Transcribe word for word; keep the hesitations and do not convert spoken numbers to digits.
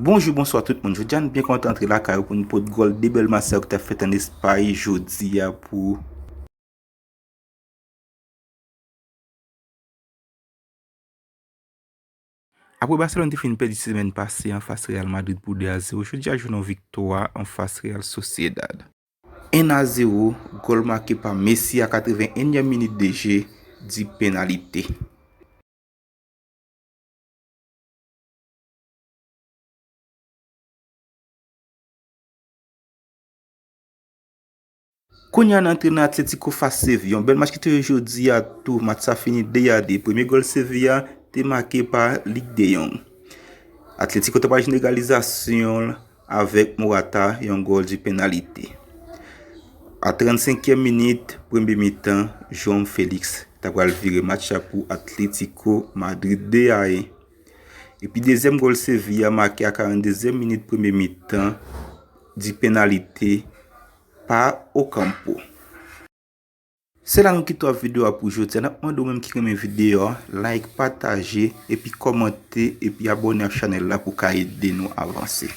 Bonjou, bonswa tout moun. Jodi a nou byen kontan antre lakay ou pou nou pot gòl de bèl match sa yo ki t ap fèt an Espay jodi a pou Apre Barcelone te fin pèdi semèn pase anfas Real Madrid pou de a zewo, jodi a jwenn yon viktwa anfas Real Sociedad. En a zewo, gòl make pa Messi a katrevennyèm minit de je, di penalite. Kounye a n antre nan Atletico fas Sevilla. Yon bèl match ki te jwe jodi a tou. Match sa fini de a de. Premye gòl Sevilla te make pa Luuk de Jong. Atletico ta pral jwenn egalizasyon l avèk Morata, yon gòl di penalite. A trannsenkyèm minit, premye mitan, João Félix ta pral vire match la pou Atlético Madrid de a en. Epi dezyèm gòl Sevilla make a karanndezyèm minit premye mitan di penalite pa Ocampo. Se la nou kite w ak videyo a pou jodi a. N ap mande w menm ki renmen videyo a, like, pataje, epi kòmante, epi abòne ak chanèl la pou ka ede nou avanse.